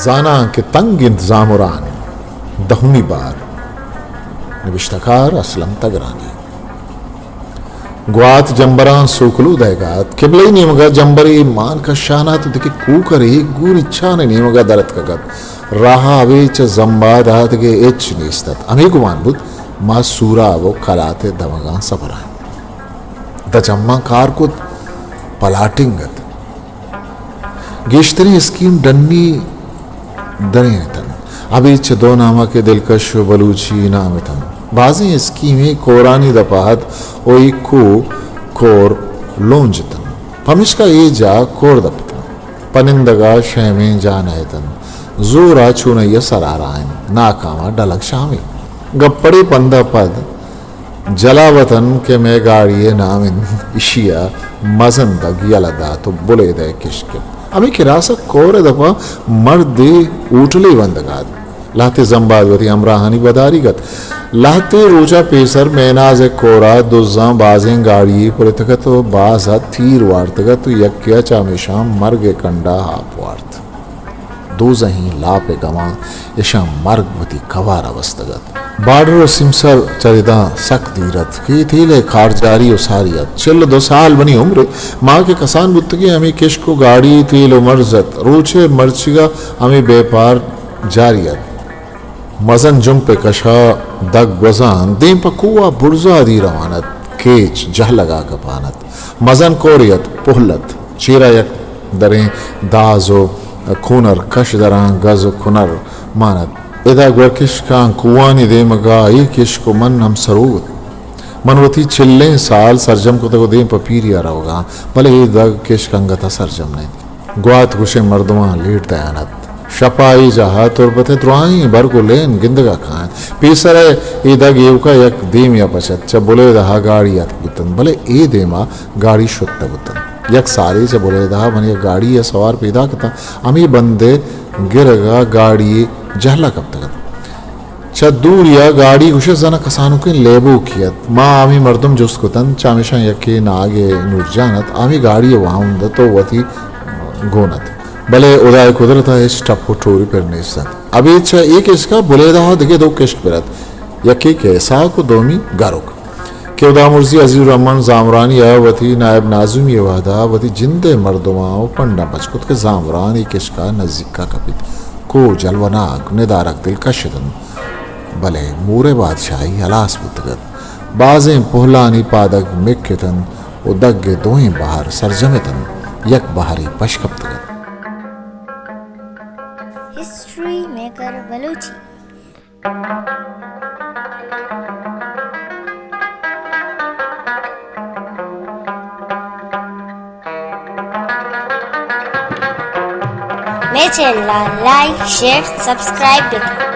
زاناں کہ تنگ انت زامران، دہمی بار۔ نبشتہ کار اسلم تگرانی۔ گوات جمبراں سوکلو دئیگ ءَ ات۔ قبلہ ءِ نیمگ ءَ جمبرے مان کشان ات ءُ دگہ کوکرے گوریچان ءِ نیمگ ءَ در اتکگ ات۔ راہ ءَ ابید چہ زمباد ءَ دگہ ہچ نیست ات۔ ہمے گمان بوت ما سوراب ءُ کلات ءِ دمگاں سپر ءَ ایں۔ داں جماں کار کت، پلاٹنگ ات۔ گیشتریں اسکیم ڈنی درین اتنت۔ ابید چہ دو نامہ کہ دلکش ءُ بلوچی نام اتنت۔ بازیں اسکیمے کورانی دپ ءَ ات ءُ ایکو کور لونج اتنت۔ پمیشکا اے جاہ کور دپ اتنت۔ پنندگ ءَ شیمیں جاہ نہ اتنت۔ زور ءَ چونائی ءَ سر ءَ رائینت، ناکام ءَ ڈلگ شامے۔ گپڑے پند ءَ پد جلا وطن کہ مئے گاڑی ءِ نام انت، ایشی ءَ مزن دگ یلہ دات ءُ بلیدہ ءِ کشک انت۔ ہمے کراس ءَ کور ءِ دپ ءَ مردے ہوٹلے بندگ ءَ ات۔ لہتے زمباد وتی ہمراہانی بداریگ ات۔ لہتے روچ ءَ پیسر میناز ءِ کور ءَ دزاں بازیں گاڑی یے پرتگ ات ءُ باز ءَ تیر وارتگ ات ءُ یکے ءَ چہ ہمیشاں مرگ ءِ کنڈ ءَ آپ وارت۔ دوزہیں لاپ ءِ گماں اشاں مرگ وتی کوار ءَ بستگ ات۔ بارڈر ءُ سیمسر چہ رداں سک دیر ات کہ اے تیل ءِ کارجاری ءُ ساری ات۔ چل ءُ دو سال منی عمر ءَ ما کہ کسان بوتگیں، ہمے کشک ءُ گاڑی، تیل ءُ مرز ات۔ روچ ءِ مرچیگ ءَ ہمے بیپار جاری ات۔ مزن جمپ ءِ کش ءَ دگ گوزان دیم پہ کوہ ءَ برزادی روان ات، کیچ جہلگ ءَ کپان ات۔ مزن کورے ات، پہل ات۔ چیرا یک دریں داز ءُ کونر کش دراں گز ءُ کنر مان ات۔ ادا گور کشکاں کوہانی دیمگ ءَ اے کشک ءُ من ہمسروگ ات۔ من وتی چلیں سال سرجم کتگ ءُ دیم پہ پیری ءَ روگ ءَ آں، بلے اے دگ کشک انگت ءَ سرجم نہ انت۔ گوات گوشیں مردماں لیٹ دیان ات۔ شپ ءَ اے جاہ ءَ تربت ءِ درائیں برگ ءُ لین گندگ ءَ کاینت۔ پیسر ءَ اے دگ ایوک ءَ یک دیمے ءَ پچ ات۔ چہ بلیدہ ءَ گاڑی اتک بوتنت، بلے اے دیم ءَ گاڑی شت نہ بوتنت۔ یک سالے چہ بلیدہ ءَ من یک گاڑی ءَ سوار پیداک اتاں۔ ہمے بند ءِ گرگ ءَ گاڑی جہل ءَ کپتگ ات۔ چہ دوری ءَ گاڑی گوشئے زن ءَ کسانکیں لیبوکے ات۔ ما ہمے مردم جست کتنت، چہ ہمیشاں یکے ناگ ءِ نورجان ات، ہمے گاڑی ءِ واہند ات ءُ وتی گون ات۔ بلے ہدا ءِ قدرت ءَ ہچ ٹپ ءُ ٹوری پر نیست ات۔ ابید چہ اے کشک ءَ بلیدہ ءَ دگہ دو کشک پر ات، یکے کیساک ءُ دومی گرک۔ کہ ہدامرزی عزیز الرحمن زامرانی ءَ وتی نائب نازمی ءِ وہد ءَ وتی جند ءِ مردماں ءُ پنڈاں پچ کت کہ زامران اے کشک ءَ نزیک ءَ کپیت۔ کوہ جلوہ ناک، ندارگ دلکش اتنت، بلے مور ءِ بادشاہی ہلاس بوتگ ات۔ بازیں پہلانی پادگ مک اتنت ءُ دگ ءِ دوئیں بہر سرجم اتنت، یک بہرے پش کپتگ ات۔ History maker Balochi. مئے چینل ءَ لائک، شیئر، سبسکرائب بکن۔